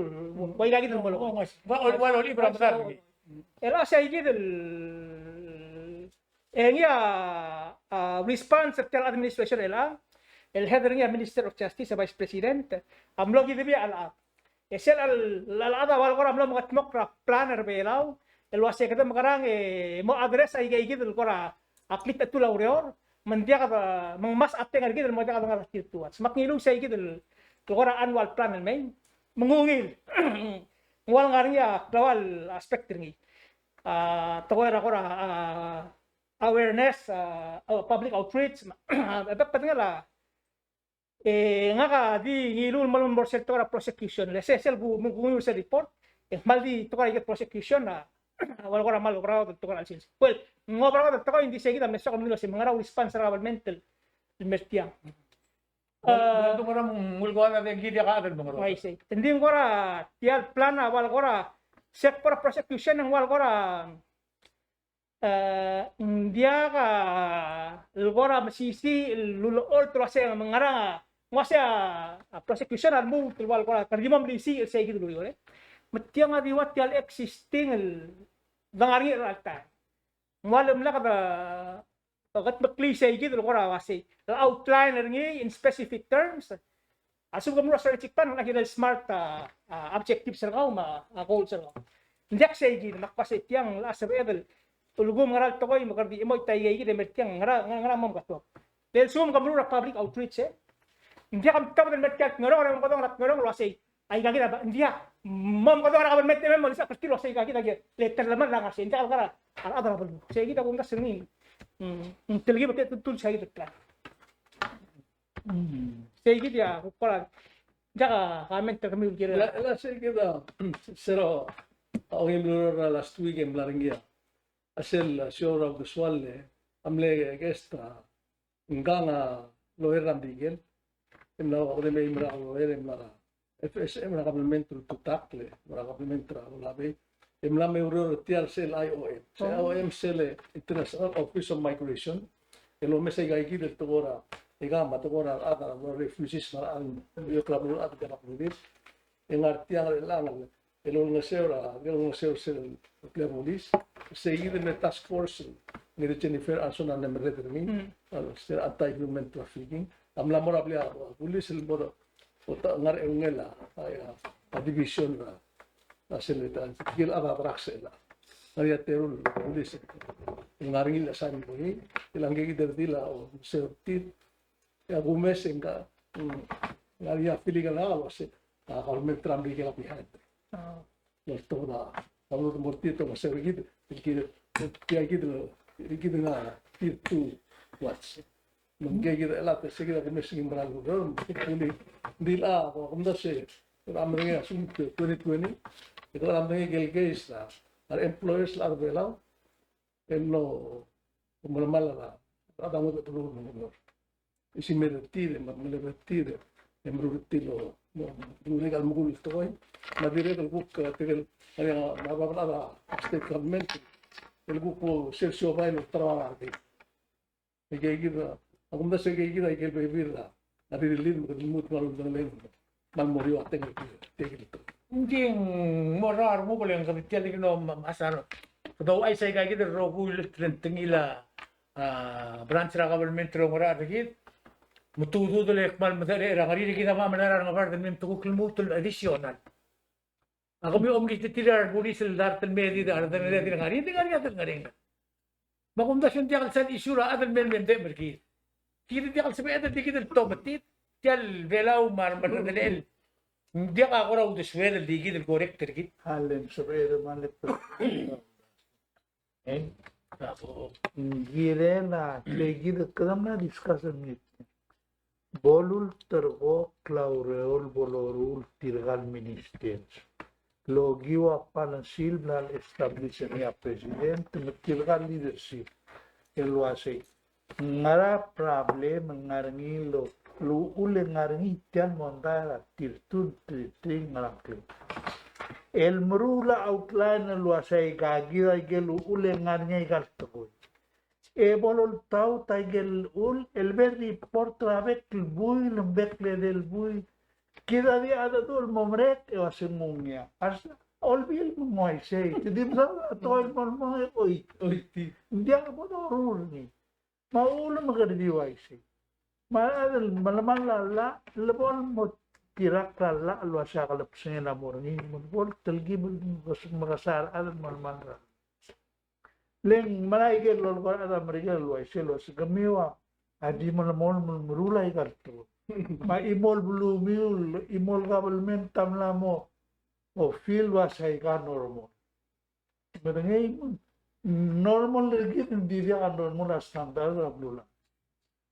ua ikakid el bo el. Ua, ua, ua, ua, ua, ua, el a se ikid el, e ngii a, a, response er tia el administration er chelechang, el head er ngii a Minister of Justice, a Vice President, a mlo kidebii a chelechang. E sel a, a, a, a ua el kora mlo mengetmokl er a plan er a Belau el uasei kede mekerang e mo address a ikeikid el kora a klitechetul a ureor, me ng diak de, me ng mesa a teng er kid el mo diak de ngar er a tier two watch. Me ak ngiluu se ikid el kora annual plan el mei, me ng ungil. Ng ua el ngar er ngii a klou el aspect er ngii. A, tekoi er a kora, a, awareness, a, a, public outreach, me a, a bek el bedengel a, e ngak a di ngiluu el mo, mo er sel tekoi er a prosecution. Le se, sel ku, ku ngiluu sel report, e kmal di tekoi er a ikel prosecution a, a ua el kora mal oberaod el tekoi er a chelsel. Well, ng oberaod el tekoi, ng di se kid a mle soak el ngiluu se me ngera a response er a kabelment el mer tiang. Well, a, well, ng kora mul kora de kid a ka del mo ngera. Uaisei. Ng di ng kora tia el plan a ua el kora, se kora prosecution ng ua el kora e, ng diak a, el kora mesisiich el ulecholt el uasei me ngerang a, ng uasei a, a prosecution a lmuut el ua el kora, kede di mo melisiich el se ikid el ureor, e. Me tiang a di ua tia el existing el dengar er ngii er a chelecha el taem. Ng ua lemlak de, de ketmeklii se ikid el kora uasei, el outline er ngii in specific terms, a lsekum ke meruul a strategic plan, ng kirel smart a, a, objectives er kau me a, a, goals er kau. Ng diak sei kid, me ak uasei tiang, a sebeched el ulekum ngera el tekoi me kede di chimo tia ikei kid e mer tiang ngera, ngera, ngera mo meketuok. Le lsekum ke meruul a public outreach, e. Ng diak a mtobed el mer tiang el Ngerong, e ng kodong er a Ngerong el uasei, aika kid a ba, ng diak. Mo meketuok er a kabelment e me mo lisa kid el uasei aika kid a kid. Le telemall a ngar sei, ng diak el ngar er a rechad er a beluu. Sei kid a kumdasu er ngii. Mm, mm, telkib a tia el tul sei kid el plan. Sei kid a, kora, diak a comment er kemiu el kirel. La, la sei kid a, se er a, a ongim el ureor er a last week e mla er ngii a, a sel, a show er a uldesuel e, a mle guest a, ngkang a lawyer er a Merikel, e mla, a kede mei mera lawyer e mla er a F S M er a kabelment el ultutakl, e mera kabelment er a Olabei, e mla me oureor er tia el sel I O M. Sel I O M sel International Office of Migration, el omes aika kid el tekoi er a, e kama tekoi er a rechad er a refugees me a rechad el beot er a beluu el chad er a beluu. E ngar tiang er chelechang el olengeseu er a, el olengeseu er sel, el bulis. Sei kid el task force, ngii di Jennifer Anson a mle merreder er ngii, el sel anti-human trafficking. A mla mo er a blil a bulis el mo er a, o ta, ngar er a eungel a, a, a division er a, a sel ta, tirke el chad er a drugs er chelechang. Ngar er ngii a teru el bulis el ngar er ngii el assignment er ngii, e le ngii kid a redil a, o, se er tir, e a kumes e ng ka, mm, ngar er ngii a feeling el ngar er a uasei, a, government er a Merikel a behind. A. Ng tekoi er a, a, mo er tir el tekoi er a se er kid, el kid, tia kid, el kid a ngar er a tier two watch. Me ng kid a chelechang, se kid a kumes e ng mera el ureor, hopefully, ng di le, a, kumdasu e, a medengei a lsekum twenty twenty, e kede medengei a ikel case er a, a re employers el chad er a Belau, e mlo, melemall a, a rechad a ngodech el beluu el mo er. Isimer er tir, me a meleb er tir, e meruul er tir el, mo, mo, meruul er ngii a lmuut el tekoi. Me a dirrek el kuk, e, tirke el, e, a, a, a, a state government, el kuk sel siobai el olterau a rechad. Aike kid a, a kumdasu aike kid a ikel bebil a rirellii me kede lmuut el kmal uldengelii me kmal mo er eou a tengel tia kid el tekoi. Ng di mo er a remuul e ng kede tia el di kino ma-, masa, kede ouchais aika kid el rokui el tlentengil a, a, branch er a government el oungerachel er kid me te ududir e kmal medecherecher a ngerir, kid a mla mera er a Ngebard el mei me te kuk lmuut el additional. A kemiu a omkis tir a rebulis el dart el mei e di a redengelii a di ngar er ngii, di ngar er ngii a di ngar er ngii. Me a kumdasu ng diak el sal issue er a chad el mei el mei me mdechem er kid. Kid a diak el sebeched el di kid el tometit, tia el Belau me a remerreder el. Ng diak a kora uldesued el di kid el correct er kid. A le sebeched me a le Ng kirel a, tia kid a kede mla discuss er ngii. Bo lulterekokl a ureor el bo loruul tirka el ministers. Lokiu a policy el bla el establish er ngii a president me tirka el leadership el uasei, ngera problem el ngar er ngii el uchul e ng ngar er ngii tia el mondai er a tier two, tier three, ngera ngklel. El meruul a outline el uasei aika kid a ikel uchul e ng ngar er ngii aika el tekoi. E bo loltaut a ikel uchul el bo el report er a bek el buil, ng bek el edei el buil. Kid a di a dedu el mo merek e uasei ng ungil. A se, olbiil me ng uaisei. Te di msa a tekoi el mo lmong e oi. Oi, ti. Ng diak bo doruul er ngii. Me a uchul me kede di uaisei. Me a chad el melemall a llach, le bo el mo kirakl a llach el uasei a kelebsengel a mo er ngii, me bo el telkib el mekes-, mekesai a rechad el melemall er a. Le ng mera ikel lolekoi a rechad er a Merikel el uaisei el uasei kemiu a di melemolem el meruul aika el tekoi. Me a chimo el belumiu, chimo el government a mla mo, o, feel el uasei aika normal. Medengei, normal er kid ng di diak a normal a standard er a beluulechad.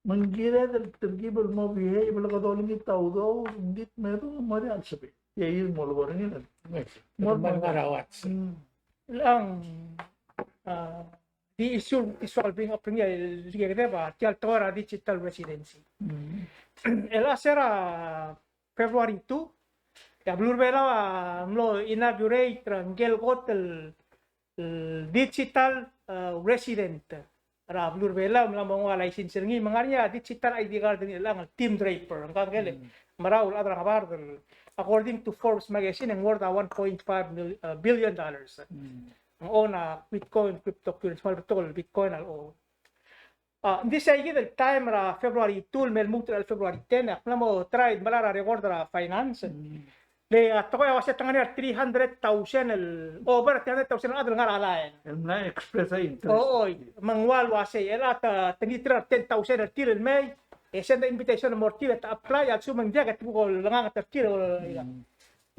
Me ng kired el telkib el mo behave el kede olengit a udoud, ng di kmedu me ng diak el sebechel. E a mo lebo er ngii el mo ngar er a what's. Mm. Ng, a, di issue el soal bring up er ngii el di kede ba tia el tekoi er a digital residency. Mm. El a se er a February two, e a beluu er a Belau a mlo inaugurate er ngii el kot el, el digital, eh, resident er a beluu er a Belau, mla mo nguu a license er ngii, me ng ngar er ngii a digital I D card er ngii el ngar er ngii el Tim Draper, ngka el, mm, merael a rechad er a Ngebard el, according to Forbes magazine, ng worth a one point five mil-, eh, billion dollars. Mm. Ng own a Bitcoin, cryptocurrency, me a betok el Bitcoin a le own. A, ng di sei kid el time er a February two el me lmuut er a February ten, ak mla mo try el melai er a record er a finance. Mm. Le a tekoi a uase te ngar er ngii a three hundred thousand el, over three hundred thousand el chad el ngar er a line. El mla express a interest. O, oi, me ng ua el uasei, el a te, te ngii er a ten thousand er tir el mei, e send a invitation el mo er tir e te apply, a lsekum ng diak e te kuk olenganget er tir, o, mm.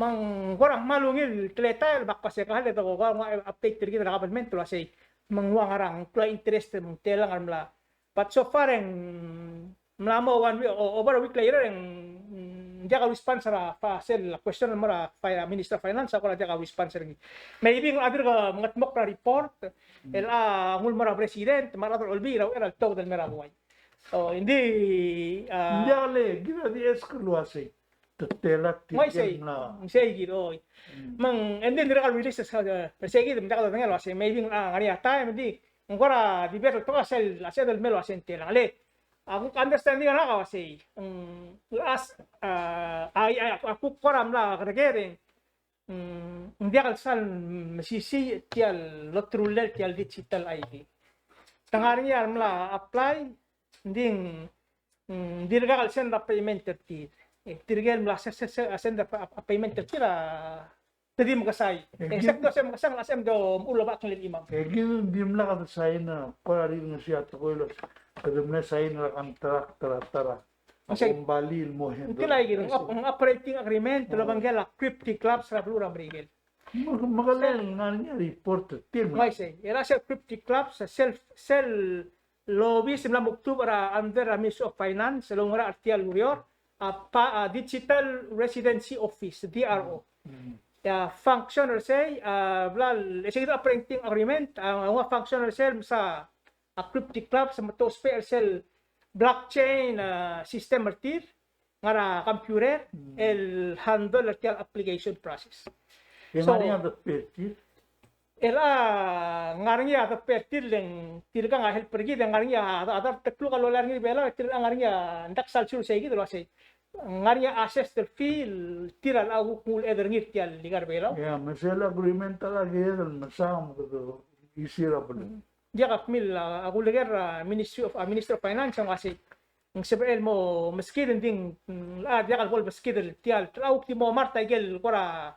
Me ng kora kmal ungil el teletael, me ak uase ka le de ko, ko, ko update er kid er a government el uasei. Me ng ua ngerang, ng klou a interest, me ng telang el mla. But so far e ng mla mo one week, o, over a week later e ng, mm, diak a response er a, fa-, sel question el mo er a fi-, Minister of Finance, a kora diak a response er ngii. Maybe ng a dirk mengetmokl er a report, mm, el a nguu el mo er a president, me a rechad er a Olbiil er a uchei er a letobed el mei er a buai. O, ng di, a, ng diak le, kid a di ask el uasei. Te tela tirke el mla. Sei kid, oi. Mm. Me ng, and then dirrek el release, eh, sei kid, me ng diak dodengei el uasei, maybe, a, ngar er ngii a time, di, ng kora debate el tekoi a sel, a sel del mei el uasei ng telang. Le, a kuk understanding er ngak a uasei, mm, as, a, a, a, a kuk kora mla kerekereng, mm, ng diak el sal mesisiich tia el oterullel tia el digital I D. Te ngar er ngii a mla apply, ng di ng, mm, dirkak el send a payment er tir. E tirke el mla se-, se-, se-, send a pa-, a payment er tir a te di mekesai. E except se mekesai, ng sebechem el mo ulebechakl el chimam. E kid ng dimlak de sign a, kora rirengesii a tekoi el kede mle sign er a contract er a ta er a Ng sei. Kombalii el mo handle. Ng tilai kid, ng op-, ng operating agreement, el obengkel a Cryptic Labs er a beluu er a Merikel. Me-, mekelel ngar er ngii a report er tir. Me sei, el a sel Cryptic Labs, sel, sel lobby el mla mukdubech er a under a Ministry of Finance, el oungerachel er tia el ureor, a pa-, a Digital Residency Office, D R O. Mm. E a function er sei, a, bla, e sei kid a operating agreement, a, a ua function er sei el mesa a Cryptic Labs, me te ousbech er sel blockchain, a, system er tir, ngar er a computer, mm, el handle er tia el application process. So, ng ngar er ngii a de pay er tir? el a ngar er ngii a debt er tir, le ng tirkang a help er kid, e ngar er ngii a, a, a dart el kluk a lolai er ngii er Belau, e tir a ngar er ngii a, ng diak sal sure sei kid el uasei, ngar er ngii a assessed el fee el tir a locha kuk nguu el ched er ngii er tia el ikal Belau. Ia, me sel agreement a kired el mesaod me kede isir a beluu. Diak a kmil a, a kuleker a Ministry of, a Ministry of Finance a uasei, ng sebechel el mo meskid, ng di ng, a, diak el bo lebeskid er tia el, a, kuk di mo mart a ikel kora,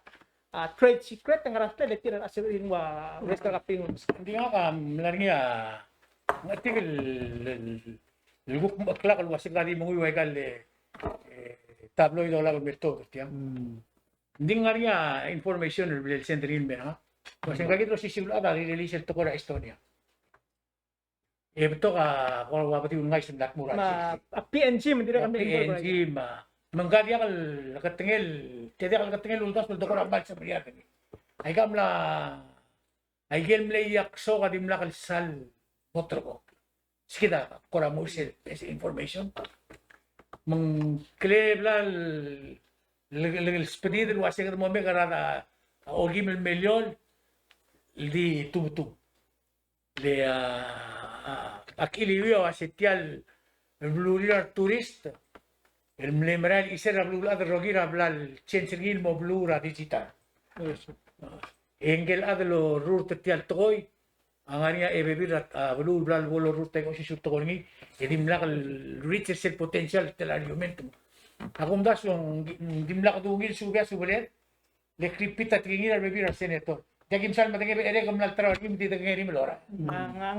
a, trade secret, e ngera tia el tir a sebechir el nguu a Western Capital. Ng di ngak a mla er ngii a, ng tirke el, el, el kuk mecheklak el uasei ng di menguiu a ikal, e, tabloid el olab el mer tok er tiang. Ng di ngar er ngii a information el bla el send er ngii el mer ngak. Uasei ng kid el osisiu el chad a re-release el tekoi er a Estonia. E betok a, kora ua bediu el ngais el mla tmuu er a, me a PNG me ng dirrek el mle involve er a, PNG me a, me ng diak el ketengel, te diak el ketengel el uldasu el tekoi er a kmal semeriar er ngii. Aika mla, aike el mle iaksok a dimlak el sal mo terrekokl. Sei kid a kora mo er sel, sel information. Me ng kle bla el, le, le, le sbedid el uasei kede mo mei er a, a okeim el miliol el di tubetum. Le a, a, a kiliuiu a uasei tia el belurir a retourist el mle merael el chisel er a beluulechad el rokir a bla el change er ngii el mo beluu er a digital. E ngike el chad el orrurt er tia el tekoi a ngar er ngii a bebil er a, a, beluu el bla lebo lorrurt aika osisiu el tekoi er ngii, e dimlak el reach er sel potential er tia el argument. A kumdasu ng dimlak dungil suub a subeled, le repeat a tekingir a rebebil er a senator. Diak kim sal medengei, e ke mla el ta er a rim, di dengei rim el ora. Ng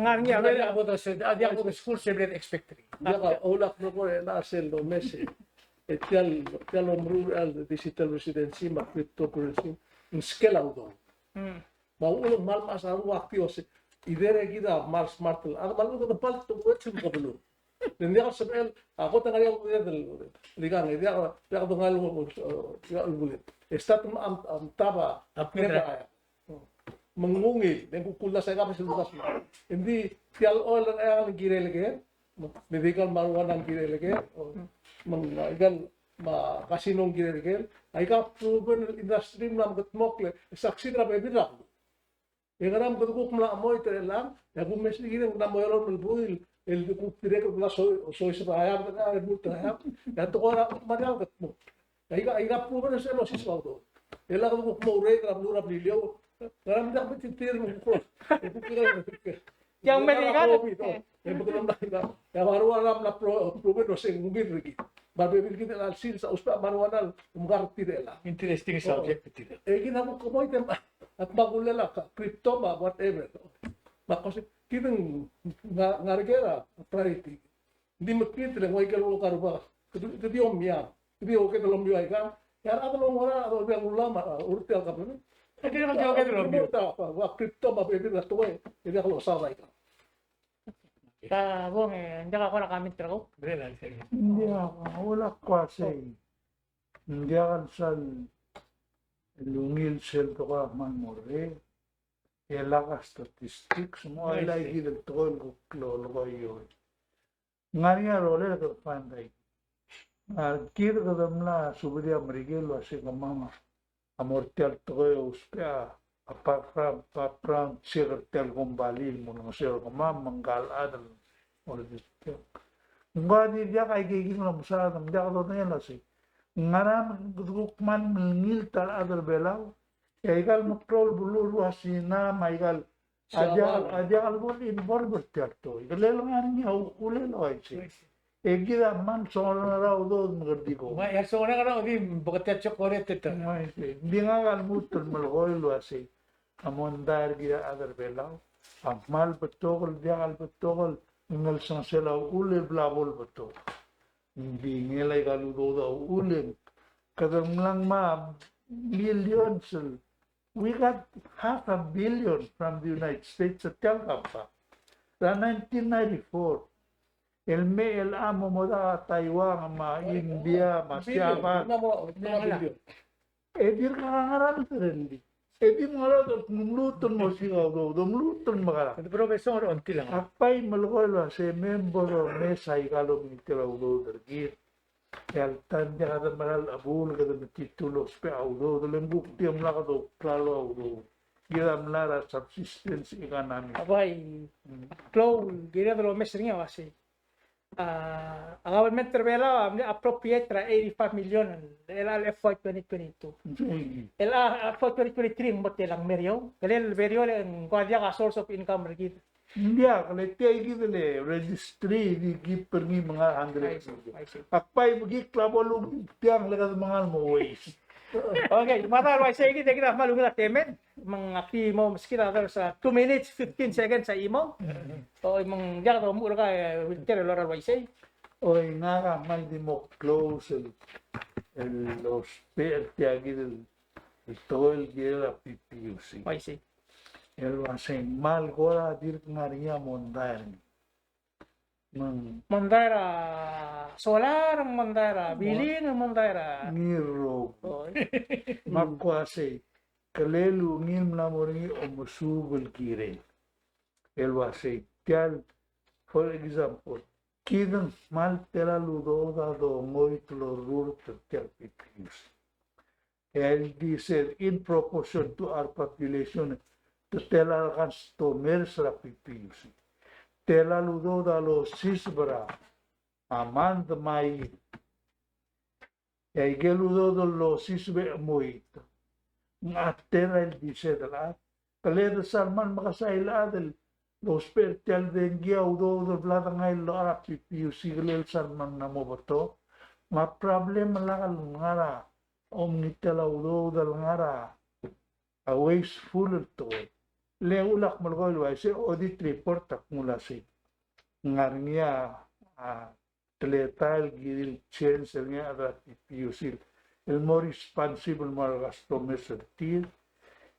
ngar er ngii a, diak bo de, diak bo de skuul sel bla de expect er ngii. Diak a, olak mekor e ng sel domes e tia el, tia el omeruul er a digital residency me a cryptocurrency, ng scale a udoud. Me a uchul e ng kmal mechas a rua ktios, e dirrek kid a kmal smart el, a kmal uchul e ng kmal tuobed sel kebeluu. Ng diak el sebechel, a kot e ng ngar er ngii a ududed el, el ikang, e diak, diak dongai el, diak el ududed. E start me a, a, mtab a, a, upgrade er a, me ng ungil, me ng kuk uldasu aika el best el uldasu. Ng di, tia el oil er a eangel ng kirel ker, medical marijuana ng kirel ker, me ng, a, ikal, me a casino ng kirel ker, aika proven el industry el mla mekedmokl, e succeed er a bebil er a beluu. E ngera me kede kuk mla chemoit er chelechang, e a kumes er kid e ng mla mo er a elolem el buil, el kuk dirrek el bla so, soiseb a eab, e a lmuut er a eab, e a tekoi er a marijuana a kedmokl. Aika, aika proven er sel osisiu a udoud. E le kede kuk mo oureor er a beluu er a Beliliou, ngera me diak bo tir me kuk, e kuk kira, e kuk kira. Tiang Merikan. E, me kede mla, e a marijuana a mla pro-, proven el osengel er kid. Me a bebil er kid el sils a ousbech a marijuana el omkar er tir er chelechang. Interesting subject er tir. E kid a kuk chemoit e a, a kmal kulel a crypto me a whatever. Me a kos, kid ng ngar, ngar er ker a priority. Ng di mekngit el nguu a ikel lolekoi a rubak. Kede, kede di omiang. Kede di oker el omiu aikang. E a rechad el ongora, a rechad el omiang el ulam, a, urtial kabel. Kede di oker el omiu. A crypto me a bebil er a tekoi, e diak losaod aikang. Ta bong, e, ng diak a kora comment er kau? Ng diak, a, olak kua sei. Ng diak el sal ungil sel tekoi a kmal mo er ngii. E lak a statistics, mo, e lak kid el tekoi el kuk lolekoi. Ng ngar er ngii a rolel e kede find a, a, kid kede mla subedii a Merikel el uasei kemam a mo er tia el tekoi e ousbech a, a background, background check er tia el kombalii el mo olengeseu er kemam me ngka el chad el olbiil. Ng di diak, aike kid el omesaod me ng diak dodengei el uasei, ngera me kede kuk kmal mlengilt a rechad er Belau? E aika el meklou el beluu el ua Sina me aika el, a diak, a diak el bo le involve er tia el tekoi. Ke le ngar er ngii a uchul el uaisei. E kid a kmal songerenger a udoud me kede di ko. Ua, e a songerenger a udoud, me ke tia chocolate e te. Uaisei. Ng di ngak a lmuut el melekoi el uasei, a mondai er kid a rechad er Belau a kmal betok el, diak el betok el ngelsengesel a uchul e bla bo lebetok. Ng di ngii a ika el udoud a uchul e kede mla ngmai a millions el, we got half a billion from the United States er tia el compact. Er a nineteen ninety-four. El mei el mo mo dak a Taiwan me a India me a Japan. E dirk ngar er ngii a trend. E di mla er a, mluut el mo siik a udoud, mluut el mekerang. Ak bai melekoi el uasei me bo domes aika el omengitel a udoud er kid. E alta ng diak kede mera el chebuul, kede metitur el ousbech a udoud, le ng kuk di mla kede ouklalo a udoud. kid a mla er a subsistence economy. Bai, klou, kired el omes er ngii a uasei. A, a government er a Belau a mle appropriate er a eighty-five million el, el F Y twenty twenty-two. Mm. El, a, F Y twenty twenty-three ng mo tela, ng mo er eou. Kele el mo er eou e ng ko a diak a source of income er kid. Ng diak, le tia kid el registry di ki per ngii me ng hundred. I see, I see. Ak bai me ki klou a bo lungil tiang le kede mengal mo waste. Okay, me a ta el uaisei kid, e kid a kmal ungil a temed. Me ng aki mo meskid a, there's a two minutes, fifteen seconds a chimo. O, me ng diak domuchel er kau, e, Wilter, el lorael el uaisei. Oi, ngak a kmal di mo close el, el ousbech er tia kid el, el tekoi el kirel a P P U C. Uaisei. El uasei, kmal kora dirk ngar er ngii a mondai er ngii. Me ng mondai er a solar, mondai er a billing, mondai er a ngii el rokui. Oi. Me ak uasei, kele el ungil el mla mo er ngii a omesuub el kirel. El uasei, tia el, for example, kid ng kmal tela el udoud a dongoit el orrurt er tia el P P U C. E a ildisel, in proportion to our population, te tela el customers er a P P U C. Tela el udoud a losiseb er a month me a year. E a ikel udoud el losiseb e chemoit, ng a tela el ildisel a chad. Kele de sal man mekesai el chad el lousbech er tia el dengki a udoud el bla dengai el locha er a P P U C, kele sal man mla mo betok. Me a problem el lak el ngar er a omngitel a udoud el ngar er a wasteful el tekoi. Le ulak melekoi el uaisei, audit report a kmo uaisei, ngar er ngii a, a, teletael el kirir el change er ngii a rechad er a P P U C el mo responsible el mo er a customers er tir.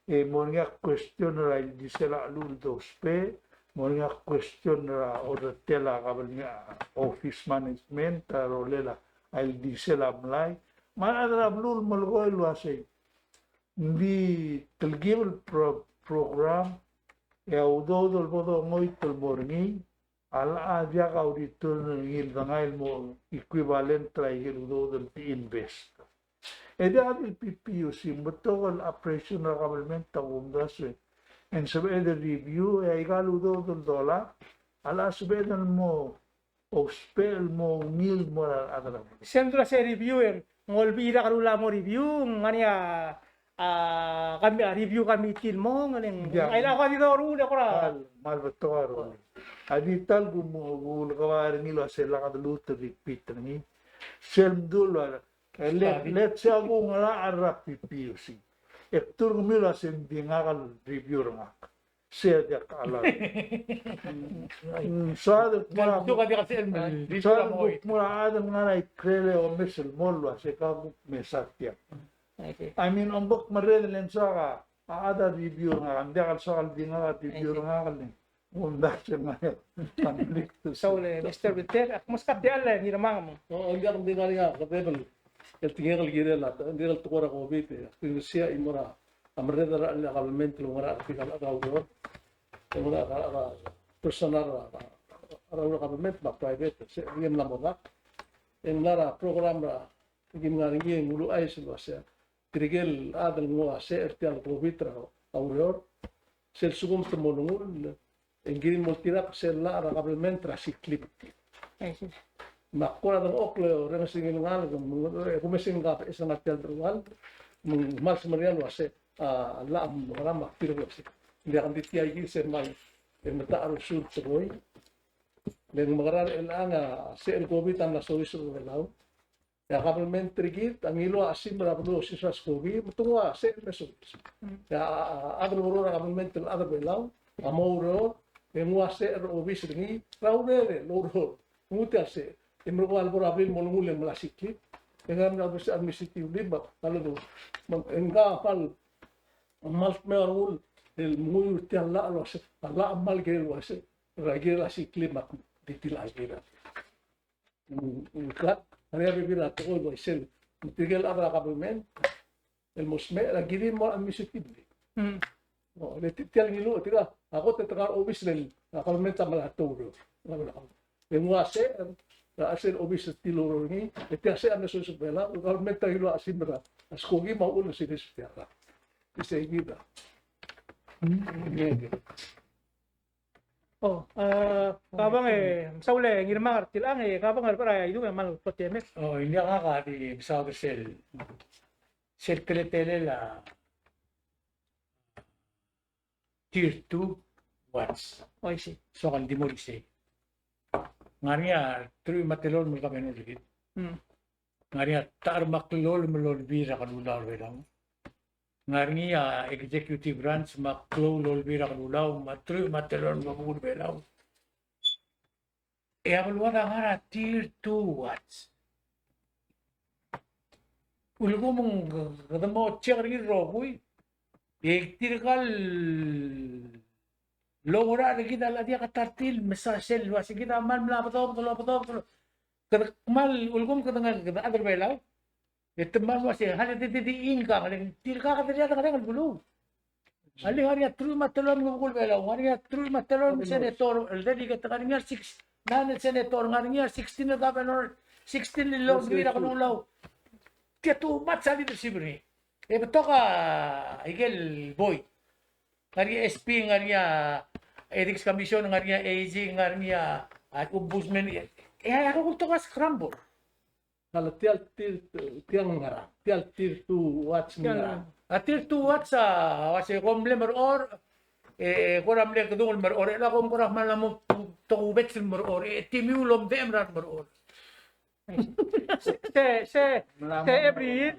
E mo er ngii a question er a ildisel a cheluch el dousbech, mo er ngii a question er a orretel a kabelngii a office management, a rolel a ildisel a mlai. Me a rechad er a beluu el melekoi el uaisei, ng di telkib el pro-, program, e a udoud el bo dongoit el mo er ngii, a locha diak a return er ngii el dengai el mo equivalent er a ikel udoud el di invest. E diak di el P P U C, ng betok el operation er a government a kumdasu e ng sebeched el review, e aika el udoud el dolak a locha sebeched el mo ousbech el mo ungil el mo er a rechad er a beluu. Sel dula se review e ng olbiil er a kelulau el mo review, ng ngar er ngii a, a, kami, a, review committee el mo, ng ngar er ngii a, a, di doruul e kora. Kmal, kmal betok a ruul. A di ta el kuk, kuk ulekoi er ngii el uasei lak de lmuut el repeat er ngii. Sel mdu el ua, e, let, let's say a kuk ngerachel er a P P U C. E kdu er kemiu el uasei ng di ngak el review er ngak. Se diak a lak. Mm, soad el kmo er a, soad el kmo er a chad el ngar er a ikrel e omes el mo el uasei ka kuk mesa tiang. I mean, ng kuk merreder el ng soak a chad a review er ngak, ng diak el soak el di ngak a review er ngak el ng. Ng diak se ngak a conflict. Saul, e, Mister Peter, ak meskak tia el ngii er a mong. O, ng diak, ng di ngar er ngii a kedeb el, el tekingek el kirel a, ng di el tekoi er a COVID, e, ak di mesa a chimo er a a merreder er a government el ngar er a, er a, er a ureor. El ngar er a, er a personal er a, er a government me a private, se, e ng mla mo dak. E ng mla er a program er a, e ng ngar er ngii e ng uluuchais el uasei, tirke el chad el nguu a secher er tia el COVID er a ureor, sel lsekum te mo olengull, e ng kirir el mo oltirakl sel llach er a government er a sick leave. I see. Me ak kora dengchokl e orrenges er ngii el ngalek, e kumes e ng kabeches er ngak tia el delongeled, me ng kmal semeriar el uasei a llach a mo er a me ak tir el uasei, ng diak, ng di tia kid sel kmal, e metacherusuu el tekoi. Le ng mekerang e chelechang a secher el COVID a mla soiseb er a Belau. E a government er kid a ngiluu a chesimer a beluu el osisecheskoki, me te nguu a secher el me soiseb. E a, a, a, a chad el oureor er a government el chad er a Belau a mo oureor, e nguu a secher er a obis er ngii, er a urerel el oureor. Nguu tia el secher. E merekong a lebo er a blil el mo olengull e ng mla sick leave. E ng ngar er ngii a obis administrative leave, me a lebo, me ng kmal, kmal dmeu a rengul el menguiu er tia el llach el uasei, a llach a kmal kirel el uasei, er a kirel a sick leave me ak di tilechang er kid. Ng, ng krak, ngar er ngii a bebil er a tekoi el uaisei, tirke el chad er a government el mo smecher a kirir el mo er a administrative leave. Mm. O, le ti-, tia el ngiluu, tirka, a kot e te ngar er a obis le a government a mla toureor. Le nguu a secher, er a chelsel obis el tir el oureor er ngii, e tia el secher a mle soiseb er a Belau, a government a ngiluu a chesimer a skoki me a uchul e ng sils er tia el rak. Isei kid a. Oh, eh, kabang e, saul e Ngirmang er tiang e, kabang er a idung e mal kot e me. Oh, ng diak a di mesaod er sel, sel teletelel a tier two wards. Oh, I see. Soak el di mo er isei. Ng ngar er ngii a truich me a telolem el governor er kid. Hmm. Ng ngar er ngii a ta er a meklou el olbiil er a kelulau er a Belau. Ng ngar er ngii a executive branch me a klou el olbiil er a kelulau me a truich me a telolem el kelulau er a Belau. E a beluad a ngar er a tier two wards. Ulekum ng kede mo check er ngii el rokui. E tirka el lourach er kid a diak a ta er tir el mesa sel uase kid a kmal mla bedobed, bedobed, bedobed. Kede kmal ulekum kede ngar, kede chad er a Belau. E te kmal uase, hale, di, di, di, income, le tirka kede diak a ngerang el beluu. A le ngar er ngii a truich me a telolem el kebekul Belau, ngar er ngii a truich me a telolem el senator, el delegate, ngar er ngii a six, nine el senator, ngar er ngii a sixteen el governor, sixteen el olbiil er a kelulau. Tia too much a leadership er ngii. E betok a ikel buil. Ngar er ngii a S P, ngar er ngii a Ethics Commission, ngar er ngii a A G, ngar er ngii a, a Ombudsman. E a, a rokui el betok a scramble. Kala tial tier, tiang ngerang, tial tier two wards ngerang. A tier two wards a, uase kom mle merechorech, e, e kora mle kedung el merechorech, e la kom kora kmal mo tokubets el merechorech, e timiu el omdechem er a remerechorech. Se, se, se every year,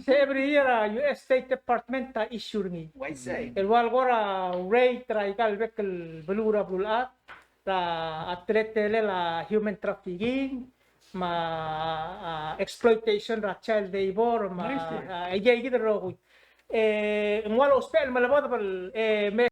se every year a U S State Department a issue er ngii. Uaisei. El ua el kora rate er aika el bek el beluu er a beluulechad, er a teletelel a human trafficking, me a, a, exploitation er a child labor, me a, a, aike, aike el rokui. E, ng ua lousbech el melebodeb el, e, me